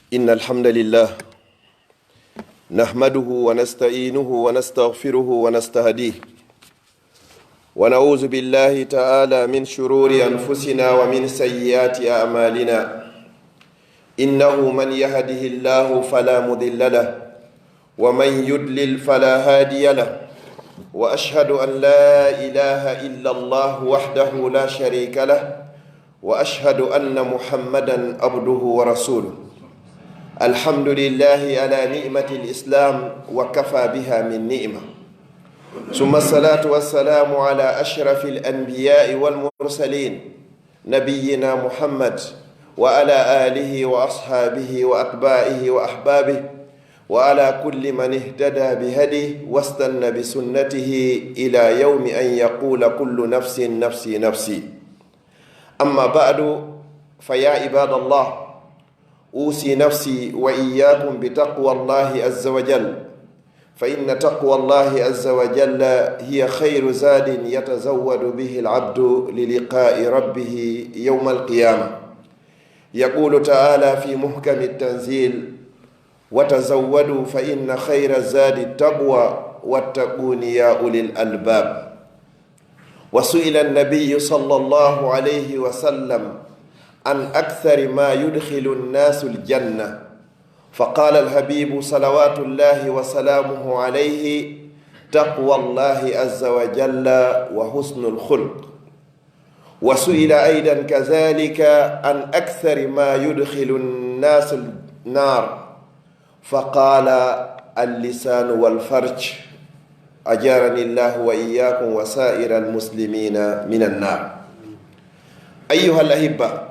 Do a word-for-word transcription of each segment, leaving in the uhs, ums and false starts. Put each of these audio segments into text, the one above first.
إن الحمد لله نحمده ونستعينه ونستغفره ونستهديه، ونعوذ بالله تعالى من شرور أنفسنا ومن سيئات أعمالنا. إنه من يهده الله فلا مضل له، ومن يضلل فلا هادي له. وأشهد أن لا إله إلا الله وحده لا شريك له، وأشهد أن محمدا عبده ورسوله. الحمد لله على نعمة الإسلام، وكفى بها من نعمة. ثم الصلاة والسلام على أشرف الأنبياء والمرسلين، نبينا محمد، وعلى آله وأصحابه وأتباعه وأحبابه، وعلى كل من اهتدى بهديه واستن بسنته إلى يوم أن يقول كل نفس نفسي نفسي. أما بعد، فيا عباد الله، أوصي نفسي وإياكم بتقوى الله عز وجل، فإن تقوى الله عز وجل هي خير زاد يتزود به العبد للقاء ربه يوم القيامة. يقول تعالى في محكم التنزيل: وتزودوا فإن خير الزاد التقوى واتقون يا أولي الألباب. وسئل النبي صلى الله عليه وسلم عن أكثر ما يدخل الناس الجنة، فقال الحبيب صلوات الله وسلامه عليه: تقوى الله عز وجل وحسن الخلق. وسئل أيضا كذلك عن أكثر ما يدخل الناس النار، فقال: اللسان والفرج. أجارني الله وإياكم وسائر المسلمين من النار. أيها الأحبة،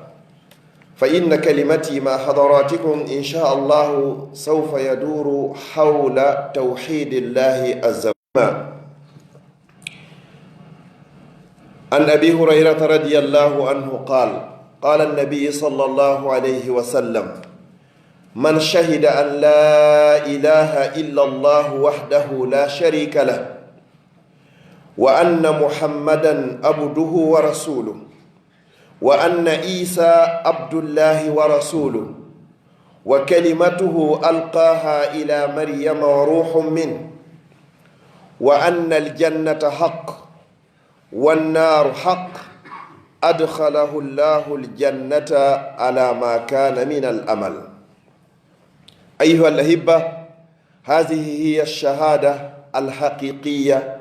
فإن كلمتي مع حضراتكم إن شاء الله سوف يدور حول توحيد الله عز وجل. عن أبي هريرة رضي الله عنه قال: قال النبي صلى الله عليه وسلم: من شهد أن لا إله إلا الله وحده لا شريك له، وأن محمدا عبده ورسوله، وأن عيسى عبد الله ورسوله، وكلمته ألقاها إلى مريم وروح منه، وأن الجنة حق والنار حق، أدخله الله الجنة على ما كان من العمل. أيها الأحبة، هذه هي الشهادة الحقيقية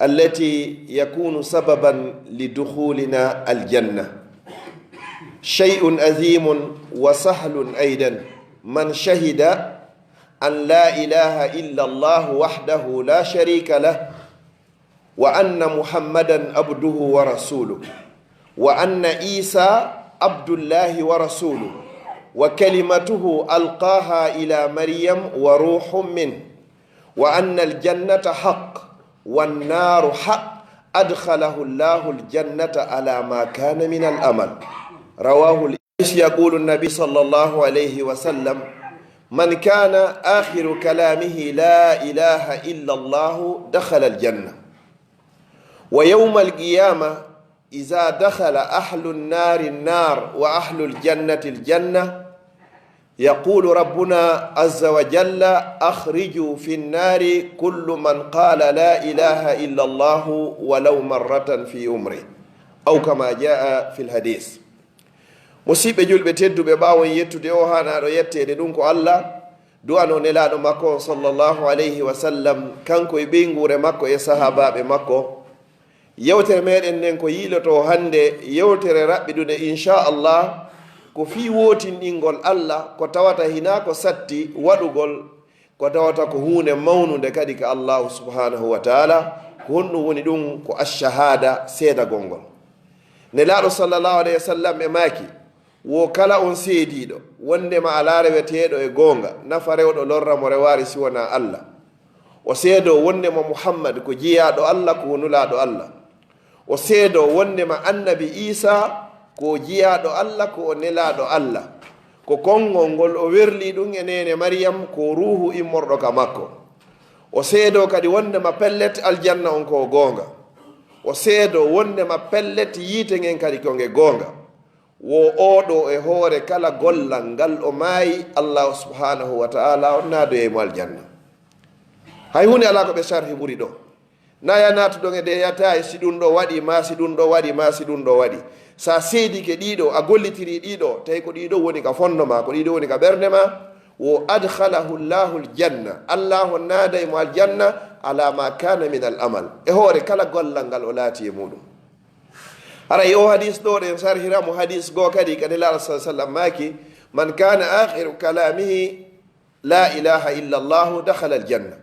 التي يكون سببا لدخولنا الجنة. شيء عظيم وسهل أيضا، من شهد أن لا إله إلا الله وحده لا شريك له، وأن محمدا عبده ورسوله، وأن عيسى عبد الله ورسوله، وكلمته ألقاها إلى مريم وروح منه، وأن الجنة حق والنار حق، أدخله الله الجنة على ما كان من العمل. رواه الإمام. يقول النبي صلى الله عليه وسلم: من كان آخر كلامه لا إله إلا الله دخل الجنة. ويوم القيامة إذا دخل أهل النار النار وأهل الجنة الجنة، يقول ربنا عز وجل: أخرجوا في النار كل من قال لا إله إلا الله ولو مرة في عمره، أو كما جاء في الحديث. Musiɓɓe julɓe tedduɓe, ɓaawo en yettude o haanaaɗo yetteede, ɗum ko Allah, du'ano nelaaɗo makko on sallallahu alayhi wa sallam, kanko e ɓeynguure makko e sahaabaaɓe makko. Yewtere meɗen nden ko yiiloto hannde, yewtere raɓɓiɗunde inchallah, ko fii wootinɗingol Allah, ko tawata hinaa ko satti waɗugol, ko tawata ko huunde mawnunde kadi ka Allahu subhanahu wa taala. Ko honɗum woni ɗum? Ko ashahada, seedagol ngol. Nelaaɗo sallallahu alayhi wa sallam e maaki: wo kala on seediiɗo wondema alaa reweteeɗo e goonga, nafa rewɗo, lorra mo rewaari si wonaa Allah. O seedoo wondema Muhammad ko jiyaaɗo Allah, ko nulaaɗo Allah. O seedoo wondema annabi Iisaa ko jiyaaɗo Allah, ko o nelaaɗo Allah. Ko konngol ngol o werlii ɗum e neene Mariyam, ko ruuhu immorɗo ka makko. O seedoo kadi wondema pellet aljanna on ko goonga. O seedoo wondema pellet yiite ngen kadi ko nge goonga. Wo oo ɗoo e hoore kala gollal ngal o maayi, Allaahu subhaanahu wa ta'aalaa on naadoyay mo aljanna. Hay huunde alaa ko ɓe sarhi ɓuri ɗoo. Na ya naatuɗon e nde yataay si ɗum ɗoo waɗi, maa si ɗum ɗoo waɗi, maa si ɗum ɗoo waɗi. So a seedike ɗii ɗoo, a gollitirii ɗii ɗoo, tawi ko ɗii ɗoo woni ka fonndo maa, ko ɗii ɗoo woni ka ɓernde maa, wo adkhalahu Allahu aljanna, Allaahu naaday mo aljanna, ala ma kana min al amal, e hoore kala gollal ngal o laati e muɗum. Haray o hadis ɗoo ɗen sarhira mo hadis goo kadi, ka Nelaaɗo sallallaahu alayhi wa sallam maaki, man kana akhiru kalamihi la ilaha illa Allahu dakhala aljanna.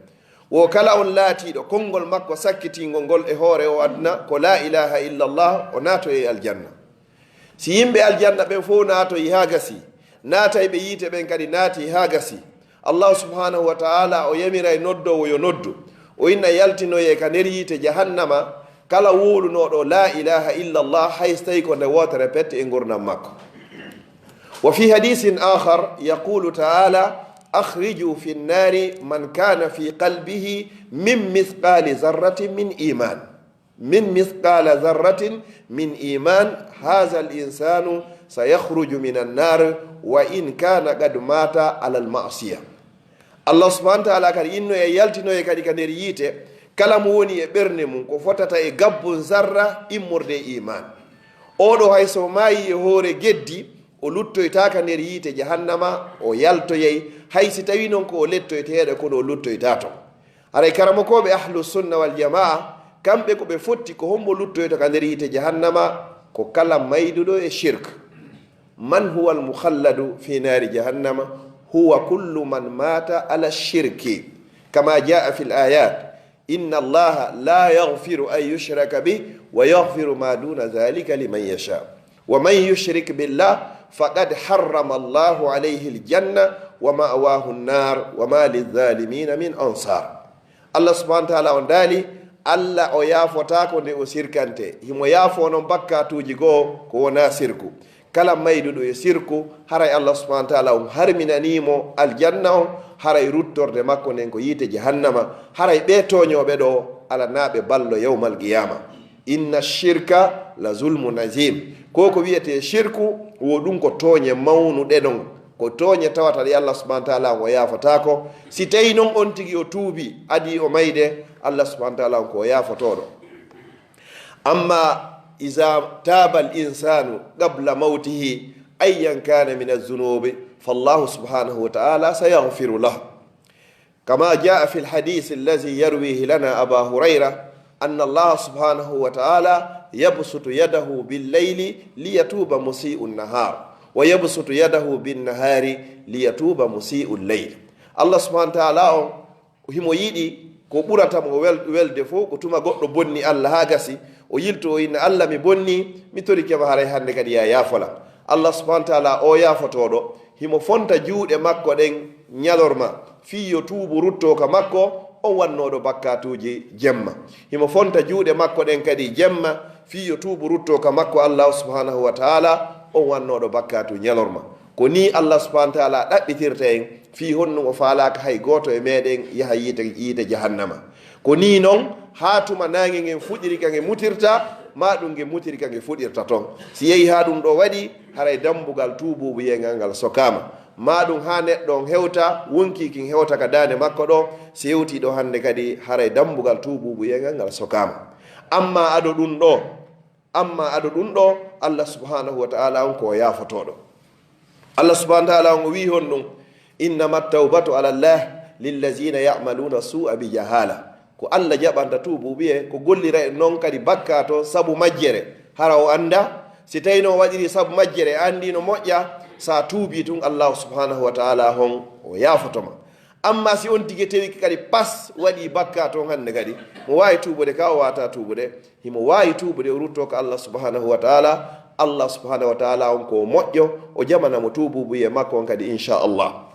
Wo kala on laatiiɗo konngol makko sakkitingol ngol e hoore o aduna ko la ilaha illa Allah, o naatoyay aljanna. Si yimɓe aljanna ɓen fow naatoyi haa gasi, naatayɓe yiite ɓen kadi naati haa gasi, Allahu subhaanahu wa ta'aalaa o yamiray noddoowo yo noddu, o inna yaltinoyee ka nder yiite jahannama kala wowlunooɗo la ilaha illa Allah, hay so tawii ko nde wootere pette e ngurndan makko. وفي حديث آخر يقول تعالى: أخرجوا في النار من كان في قلبه من مثقال ذرة من إيمان، من مثقال ذرة من إيمان، هذا الإنسان سيخرج من النار وإن كان قد مات على المعصية. Allah subhaanahu wa ta'aalaa kadi innoyay, yaltinoyay kadi ka nder yiite, kala mo woni e ɓernde mum ko fotata e gabbun zarra immorde e iimaan. Oo ɗoo hay so maayi e hoore geddi, o luttoytaa ka nder yiite jahannama, o yaltoyay, hay si tawii non ko o lettoyteeɗo, kono o luttoytaa ton. Haray karamokooɓe Ahlu Sunna wal Jamaa, kamɓe ko ɓe fotti ko hombo luttoyta ka nder yiite jahannama, ko kala mayduɗo e shirk. من هو المخلد في نار جهنم؟ هو كل من مات على الشرك، كما جاء في الآيات: إن الله لا يغفر أن يشرك به ويغفر ما دون ذلك لمن يشاء، ومن يشرك بالله فقد حرم الله عليه الجنة ومأواه النار وما للظالمين من أنصار. Allah subhaanahu wa ta'aalaa on daali, Allah o yaafotaako nde o sirkantee. Himo yaafoo non bakkaatuuji goo ko wonaa sirku. Kala mayduɗo e sirku, haray Allah subhaanahu wa ta'aalaa on harminanii mo aljanna on, haray ruttorde makko nden ko yiite jahannama. Haray ɓee tooñooɓe ɗoo, alanaa ɓe ballo yawmal qiyaama. Inna shirka la zulmun azim. Ko ko wiyetee shirku, wo ɗum ko tooñe mawnuɗe non. Ko tooñe tawata ɗe Allah subhaanahu wa ta'aalaa on o yaafotaako. Si tawii non on tigi o tuubi, adii o mayde, Allah subhaanahu wa ta'aalaa on ko o yaafotooɗo. Amma iza taaba al insanu qabla mawtihi ayyan kana min az-zunubi, fallahu subhaanahu wa ta'aalaa sayaghfiru lahu. كما جاء في الحديث الذي يرويه لنا أبا هريرة أن الله سبحانه وتعالى يبسط يده بالليل ليتوب مسيء النهار، ويبسط يده بالنهار ليتوب مسيء الليل. Allah subhaanahu wa ta'aalaa on, himo yiɗi ko ɓurata mo wel-, welde fow, ko tuma goɗɗo bonni Allah haa gasi, o yilto o inna, "Allah, mi bonni, mi torike ma, haray hannde kadi yaa yaafolam." Allah subhaanahu wa ta'aalaa o yaafotooɗo, himo fonta juuɗe makko ɗen ñalorma, fii yo tuubu rutto ka makko, on wannooɗo bakkaatuuji jemma. Himo fonta juuɗe makko ɗen kadi jemma, fii yo tuubu rutto ka makko, Allaahu subhaanahu wa ta'aalaa, on wannooɗo bakkaatu ñalorma. Ko nii Allah subhaanahu wa ta'aalaa ɗaɓɓitirta en, fii honɗum o faalaaka hay gooto e meɗen yaha yiite, yiite jahannama. Ko nii non, haa tuma naange ngen fuɗiri ka nge mutirta, maa ɗum nge mutiri ka nge fuɗirta ton. Si yehi haa ɗum ɗoo waɗi, haray dambugal tuubuubuyee ngal, ngal sokaama. Maa ɗum haa neɗɗo on hewta, wonkii kin hewta ka daande makko ɗoo, si hewtii ɗoo hannde kadi, haray dambugal tuubuubuyee ngal, ngal sokaama. Amma ado ɗum ɗoo, amma ado ɗum ɗoo, Allah subhaanahu wa ta'aalaa on ko o yaafotooɗo. Allah subhaanahu wa ta'aalaa on o wi'i honɗum, "Innama tawbatu ala Allah lillazina ya'maluna su'a bi jahala." Ko Allah jaɓanta tuubuubuyee, ko gollira e non kadi bakkaato sabu majjere, hara o annda. Si tawii no o waɗiri sabu majjere, a anndii no moƴƴa, sa tuubii tun, Allaahu subhaanahu wa ta'aalaa hon o yaafoto ma. Amma si on tigi tewike kadi pas waɗi bakkaato on hannde kadi, mo waawi tuubude ka, o waawataa tuubude, himo waawi tuubude, o ruttoo ka Allah subhaanahu wa ta'aalaa. Allah subhaanahu wa ta'aalaa on ko moƴƴo, o jamana mo tuubuubuyee makko on kadi, insha Allah.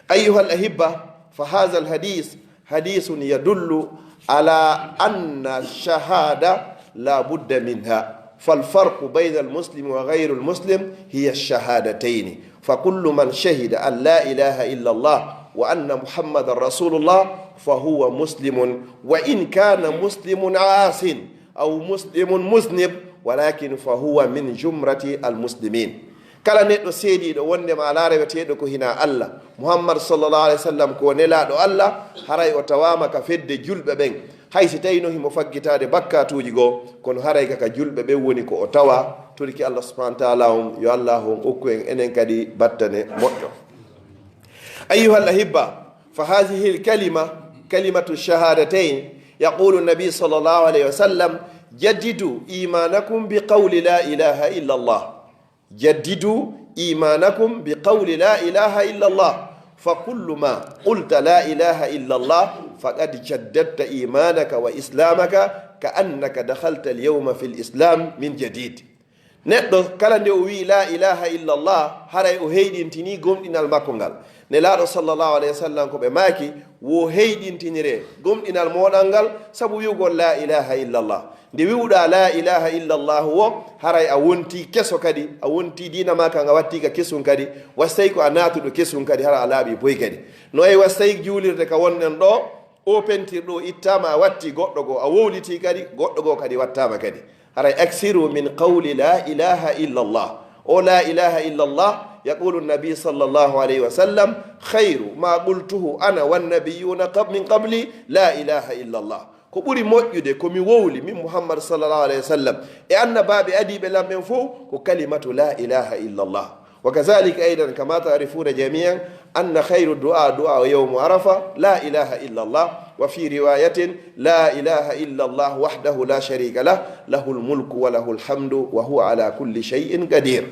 Ayyuhal ahibba, fa haazal hadiis hadiisun yadullu ala anna shahaada la budda minha. Fal farqu bayna al muslimi wa gayri al muslim hiya shahadatayni. Fa kullu man shahida an la ilaha illa Allah wa anna Muhammadan rasulullah fa huwa muslimun wa in kana muslimun asin aw muslimun muznib walakin fa huwa min jumrati almuslimin. Kala neɗɗo seediiɗo wondema alaa reweteeɗo ko hinaa Allah, Muhammad sallallahu alaihi wasallam ko nelaaɗo Allah, haray o tawaama ka fedde julɓe ɓen. Hay si tawino himo faggitaade bakkatuuji goo, kono haray ka, ka julɓe ɓen woni ko o tawa. Toriki Allah subhanahu wa ta'ala on, yo Allah on okku en enen kadi battane moƴƴo. Ayyuhal ahibba, fa hadhihi al kalima, kalimatu shahadatayn. Yaqulu nabi sallallahu alayhi wa sallam, jaddidu imanakum bi qawli la ilaha illa Allah. Jaddidu imanakum bi qawli la ilaha illa Allah. Fa kullu ma qulta la ilaha illa Allah, faqad jaddadta imanaka wa islamaka, ka annaka dakhalta al yawma fil islam min jadid. Neɗɗo kala nde o wi'i la ilaha illa Allah, haray o heyɗintini gomɗinal makko ngal. Nelaaɗo sallallahu alayhi wa sallam ko ɓe maaki, wo heyɗintinire gomɗinal mooɗal ngal sabu wi'ugol la ilaha illa Allah. Nde wi'uɗaa la ilaha illa Allah wo, haray a wonti keso kadi, a wonti diina maa kan a watti ka kesun kadi, wasay ko a naatuɗo kesun kadi, hara a laaɓi boy kadi. No e wasay juulirde ka wonɗen ɗo, o pentirɗo ittaama, a watti goɗɗo goo, a wowliti kadi, goɗɗo goo kadi wattaama kadi. Haray aksiru min qawli la ilaha illa Allah. O la ilaha illa Allah, yaqulu nabi sallallahu alayhi wa sallam, khayru ma qultuhu ana wan nabiyuna qab-, min qabli, la ilaha illa Allah. Ko ɓuri moƴƴude ko mi wowli min Muhammad sallallahu alayhi wa sallam e annabaaɓe adiiɓe lan ɓen fow ko kalimatu la ilaha illa Allah. وكذلك أيضا كما تعرفون جميعا أن خير الدعاء دعاء يوم عرفة، لا إله إلا الله. وفي رواية، لا إله إلا الله وحده لا شريك له، له الملك وله الحمد وهو على كل شيء قدير.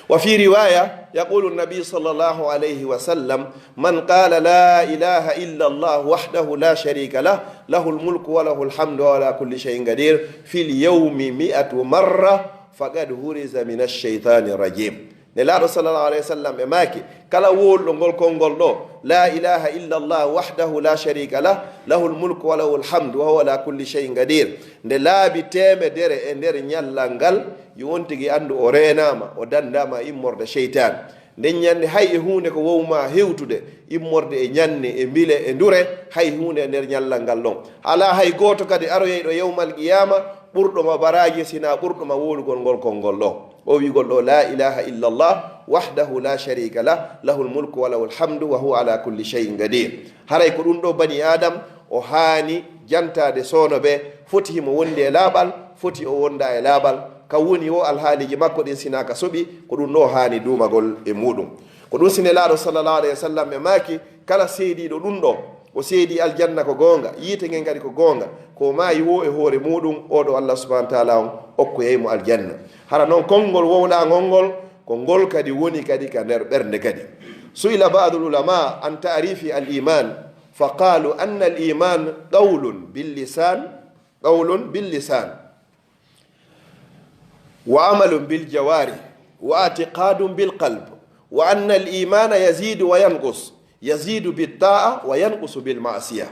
وفي رواية يقول النبي صلى الله عليه وسلم، من قال لا إله إلا الله وحده لا شريك له، له الملك وله الحمد وهو على كل شيء قدير، في اليوم مئة مرة، فقد هرز من الشيطان الرجيم. Nelaaɗo sallallahu alayhi wa sallam ɓe maaki, kala wowluɗo ngol konngol ɗo, la ilaha illa Allah wahdahu la sharika lah, lahul mulku wa lahul hamdu wa huwa ala kulli shay'in qadir. Nde laabi teemedere e nder ñallal ngal, yo on tigi anndu o reenaama, o danndaama immorde seytaane. Nden ñannde hay e huunde ko wowmaa hewtude, immorde e ñanne, e mbile, e ndure, hay huunde e nder ñallal ngal ɗon. Alaa hay gooto kadi aroyayɗo yawmal qiyaama ɓurɗo ma baraaji, sinaa ɓurɗo ma wowlugol ngol konngol ɗo. O wi'ugol ɗo, la ilaha illa Allah, wahdahu la sharika lah, lahul mulku wa lahul hamdu wa huwa ala kulli shay'in qadir. Haray ko ɗum ɗo bani Adam o haani jantaade soono ɓe, foti himo wondi e laaɓal, foti o wonda e laaɓal. Ka woni o alhaaliji makko ɗin sinaa ka soɓi, ko ɗum ɗo o haani duumagol e muɗum. Ko ɗum si Nelaaɗo sallallahu alayhi wa sallam ɓe maaki, kala seediiɗo ɗum ɗo, o seedi aljanna ko goonga, yiite ngen kadi ko goonga, ko maayi wo e hoore muɗum, o ɗo Allah subhanahu wa ta'ala on okkoyay mo aljanna. Hara non konngol wowlangol ngol, ko ngol kadi woni kadi ka nder ɓernde kadi. Su'ila ba'dul ulama an ta'rifi al iman, fa qalu anna al iman qawlun bil lisan, qawlun bil lisan, wa amalun bil jawarih, wa i'tiqadun bil qalb, wa anna al imana yazidu wa yanqus, yazidu bit ta'a wa yanqusu bil ma'siya.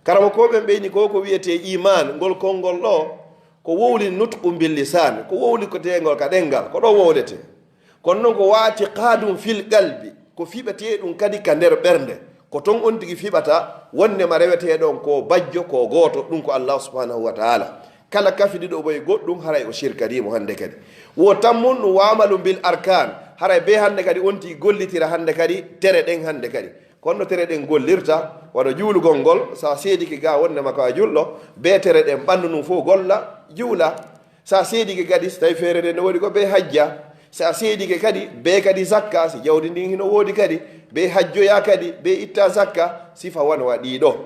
Karamokooɓe ɓen ɓe ni ko ko wi'etee iman, ngol konngol ɗo, ko wowli nutqun bil lisan, ko wowli ko teengol ka ɗenngal, ko ɗo wowletee. Kono non ko wa'tiqadun fil qalbi, ko fiɓetee ɗum kadi ka nder ɓernde. Ko ton on tigi fiɓata, wonnde ma rewetee ɗon ko bajjo, ko gooto, ɗum ko Allah subhanahu wa ta'ala. Kala kafidiɗo mo e goɗɗum, haray o shirkanii mo hannde kadi. Wo tammun ɗum wa amalun bil arkan, haray be hannde kadi on tigi gollitira hannde kadi, tere ɗen hannde kadi. Kono no tere ɗen gollirta, wano juulugol ngol, sa seedike ga wonnde ma ko a julɗo, be tere ɗen ɓanndu ndun fof golla, juula. Sa seedike kadi, so tawi feere nde no woodi ko be hajja. Sa seedike kadi, be kadi zakka, si jawdi ndin hino woodi kadi, be hajjoya kadi, be itta zakka, sifa wano wa ɗiɗo.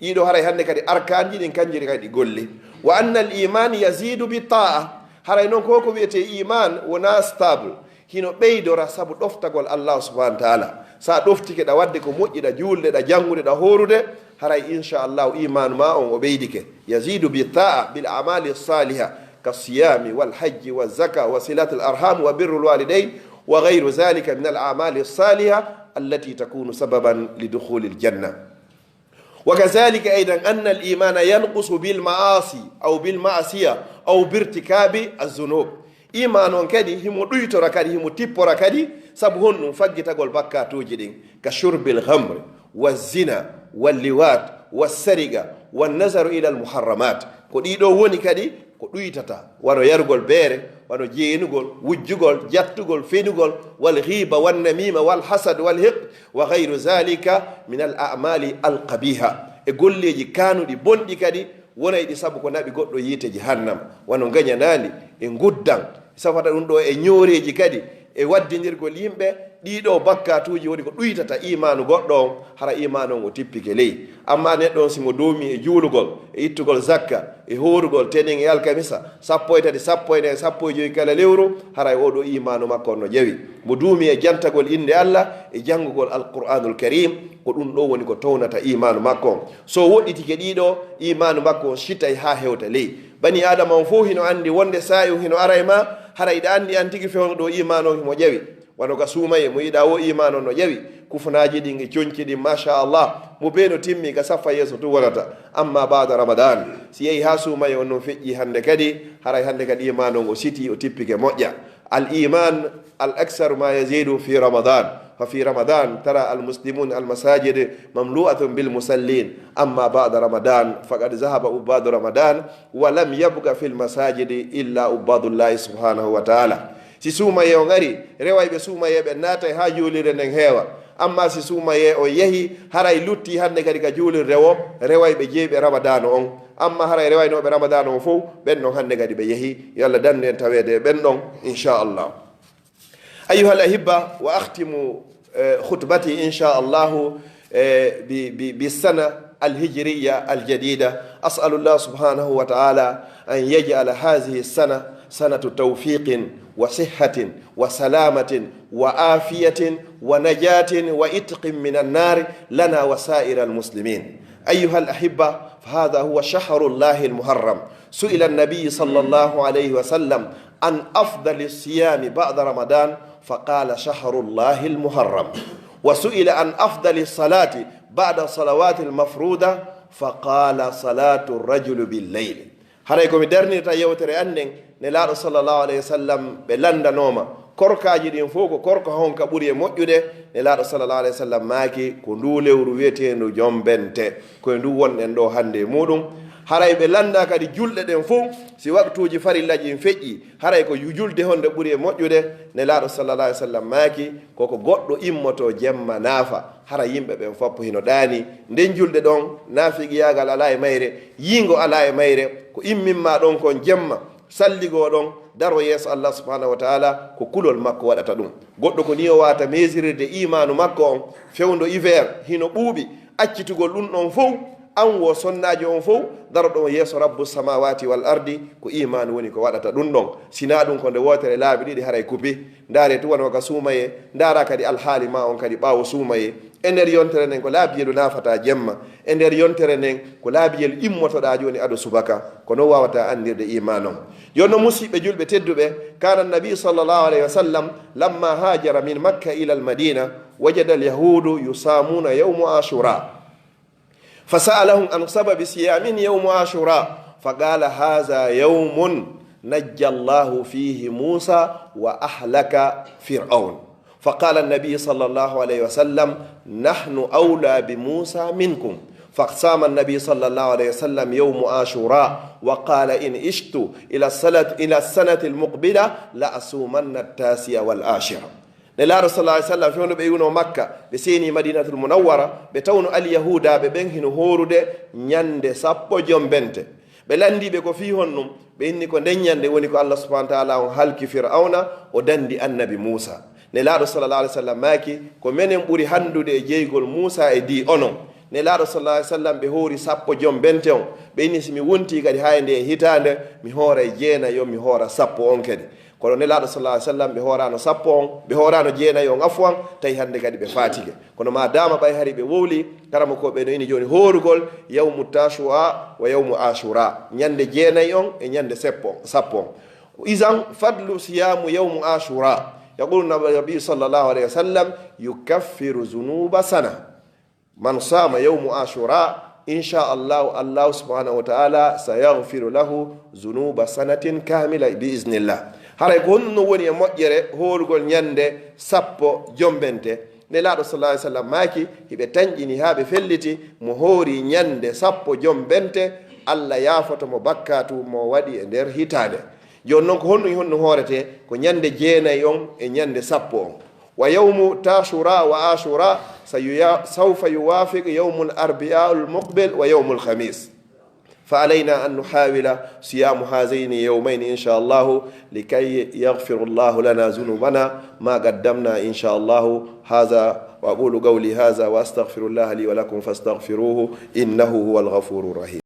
Ɗiɗo haray hannde kadi arkanji ɗin kanji kadi ɗi golli. Wa anna al iman yazidu bi ta'a. Haray non ko ko wi'etee iman wona stable. Hino ɓeydora sabu ɗoftagol Allah subhanahu wa ta'ala. Sa ɗoftike ɗa waɗde ko moƴƴi, ɗa juulde, ɗa janngude, ɗa hoorude, haray inchallahu imaanu ma on o ɓeydike. Yazidu bi ta'a bil amali saliha, ka siyami wal hajji wa zaka wa silatil arham wa birrul walidain wa ghayru zalika min al amali saliha allati takunu sababan li dukhulil janna. Wa kazalika aidan anna al imana yanqusu bil maasi aw bil maasiya aw bi irtikabi az zunub. Iman on kadi himo ɗuytora kadi, himo tippora kadi, sabu honɗum? Faggitagol bakkatuuji ɗin, ka shurbil khamri, wa zina, wa liwat, wa sariqa, wa nazaru ila al muharramat. Ko ɗiɗo woni kadi ko ɗuytata, wano yarugol beere, wano jeenugol, wujjugol, jattugol, fenugol, wal ghiba, wan namima, wal hasad, wal hiqd, wa ghayru zalika min al a'mali al qabiha. E golleeji kaanuɗi, bonɗi kadi, wona e ɗi sabu ko naɓi goɗɗo yiite jahannama, wano ngañanaali e nguddan, safata ɗum ɗo e ñooreeji kadi, e waddindirgol yimɓe. Ɗii ɗoo bakkaatuuji woni ko ɗuytata iimaanu goɗɗo on, hara iimaanu on o tippike ley. Amma neɗɗo on, si mo duumii e juulugol, e ittugol zakka, e hoorugol tenin e alkamisa, sappo e tati, sappo e nayi, sappo e jowi kala lewru, haray oo ɗoo iimaanu makko on no ƴawi. Mo duumii e jantagol innde Alla, e janngugol Alqur'aanul Kariim, ko ɗum ɗoo woni ko townata iimaanu makko on. So o woɗɗitike ɗii ɗoo, iimaanu makko on sitay haa hewta ley. Banii Aadama on fow hino anndi wonnde saa'i on hino ara e maa, hara iɗa anndi an tigi fewndo ɗoo iimaanu on himo ƴawi. Wano ka suumayee, mo yiɗaa woo iimaanu on no ƴawi. Kufunaaji ɗin e conci ɗin, machallah, mo bee no timmi ka saffa yeeso tun wonata. Amma ba'da Ramadan, si yehi haa suumayee on non feƴƴii hannde kadi, haray hannde kadi iimaanu on o sitii, o tippike moƴƴa. Al iman al aksaru ma yazidu fi Ramadan. Fa fi Ramadan tara al muslimun al masajid mamlu'atun bil musallin. Amma ba'da Ramadan faqad zahaba ubbadu Ramadan wa lam yabqa fil masajid illa ubbadullahi subhanahu wa ta'ala. Si suumayee on ari, rewayɓe suumayee ɓen naatay haa juulirde nden heewa. Amma si suumayee on yehi, haray luttii hannde kadi ka juulirde woo, rewayɓe jeyɓe Ramadaanu on. Amma haray rewaynooɓe Ramadaanu on fow, ɓen ɗon hannde kadi ɓe yehi. Yo Allah dandu en taweede e ɓen ɗon, inchallah. Ayyuhal ahibba, wa akhtimu, eh, khutbati, inchallahu, eh, bi, bi, bi sana al hijriya al jadida. As'alullah subhanahu wa ta'ala an yaj'ala hadhihi sana sanatu tawfiqin wa sihhatin wa salamatin wa afiyatin wa najatin wa itqin minan nar lana wa sa'iral muslimin. Ayyuhal ahibba, fa hadha huwa shahrullahi al muharram. Su'ila an-nabi sallallahu alayhi wa sallam an afdali siyami ba'da Ramadan, fa qala shahrullahi al muharram. Wa su'ila an afdali salati ba'da salawati al mafruda, fa qala salatu rajulu bil layl. Haray ko mi darnirta yewtere an nden, Nelaaɗo sallallahu alayhi wa sallam, ɓe lanndanooma korkaaji ɗin fow, ko korka honka ɓuri e moƴƴude? Nelaaɗo sallallahu alayhi wa sallam maaki, ko nduu lewru wi'eteendu Jombente, ko e nduu wonɗen ɗoo hannde e muuɗum. Haray ɓe lannda kadi julɗe ɗen fow, si waktuuji farillaji ɗin feƴƴii, haray ko yu-, julde honde ɓuri e moƴƴude? Nelaaɗo sallallahu alayhi wa sallam maaki, ko ko goɗɗo immoto jemma naafa, hara yimɓe ɓen foppo hino ɗaanii. Nden julde ɗon, naafiqiyaagal alaa e mayre, yiingo alaa e mayre, ko immin maa ɗon kon jemma, salligoo ɗon, daroo yeeso Allah subhanahu wa ta'ala, ko kulol makko waɗata ɗum. Goɗɗo ko nii o waawata meesirirde iimaanu makko on, fewndo hiver hino ɓuuɓi, accitugol ɗum ɗon fow, an woo sonnaajo on fow, daroɗon yeeso Rabbu samawati wal ardi, ko iimaanu woni ko waɗata ɗum ɗon. Sinaa ɗum ko nde wootere laabi ɗiɗi haray kupi. Ndaaree tun wano ka suumayee, ndaaraa kadi alhaali maa on kadi ɓaawo suumayee. E nder yontere nden ko laabiyelu naafata jemma. E nder yontere nden ko laabiyelu immotoɗaa jooni ado subaka. Ko non waawataa anndirde iimaan on. Yo non musiɓɓe julɓe tedduɓe, kana nabi sallallahu alayhi wa sallam lamma hajara min Makka ila al-Madina, wajada al-yahudu yusamuna yawmu Ashura. فسألهم عن سبب صيامهم يوم عاشوراء، فقال: هذا يوم نجى الله فيه موسى وأهلك فرعون. فقال النبي صلى الله عليه وسلم: نحن أولى بموسى منكم. فصام النبي صلى الله عليه وسلم يوم عاشوراء، وقال: إن عشت إلى السنة، إلى السنة المقبلة لأصومن التاسع والعاشر. Nelaaɗo sallallahu alaihi wasallam, fewndo ɓe iwno Makka, ɓe seeni Madinatul Munawwara, ɓe tawno Alyahuudaaɓe ɓen hino hoorude ñande sappo jombente. Ɓe lanndii ɓe ko fii honɗum, ɓe inni ko nden ñande woni ko Allah subhanahu wa ta'ala on halki Fir'awna, o danndi Annabi Muusa. Nelaaɗo sallallahu alaihi wasallam maaki, ko menen ɓuri hanndude e jeygol Muusa e dii onon. Nelaaɗo sallallahu alaihi wasallam ɓe hoori sappo jombente on. Ɓe inni si mi wontii kadi haa e ndee hitaande, mi hooray jeenayi on, mi hoora sappo on kadi. Kono Nelaaɗo sallallahu alaihi wasallam ɓe hooraano sappo on, ɓe hooraano jeenayi on, afwan, tawi hannde kadi ɓe faatike. Kono ma daama ɓay hari ɓe wowli, karamokooɓe no ini jooni hoorugol yawmu Tashua wa yawmu Ashura, ñande jeenayi on e ñande seppo, sappo on. Izan fadlu siyamu yawmu Ashura. Yaqulu Nabi sallallahu alaihi wasallam: yukaffiru zunuba sana. Man sama yawmu Ashura, insha Allahu, Allahu subhanahu wa ta'ala sayaghfiru lahu zunuba sanatin kamila bi iznillah. Haray ko honno woni e moƴƴere hoorugol ñande sappo jombente? Nelaaɗo sallallahu alaihi wasallam maaki, hiɓe tanƴini haa ɓe felliti, mo hoori ñande sappo jombente, Allah yaafoto mo bakkaatu mo waɗi e nder hitaande. Jooni noon, ko honɗum e honɗum hoorete? Ko ñande jeenayi on e ñande sappo on. Wa yawmu Tashura wa Ashura, sayuya-, sawfa yuwafiq yawmul arbi'a'ul muqbil wa yawmul khamis. Fa alayna an nuhawila siyamu hazayni yawmayni, insha Allahu, likay yaghfira Allahu lana zunubana ma qaddamna, insha Allahu. Haza, wa aqulu qawli haza wa astaghfirullaha li wa lakum fastaghfiruhu, innahu huwal ghafurur rahim.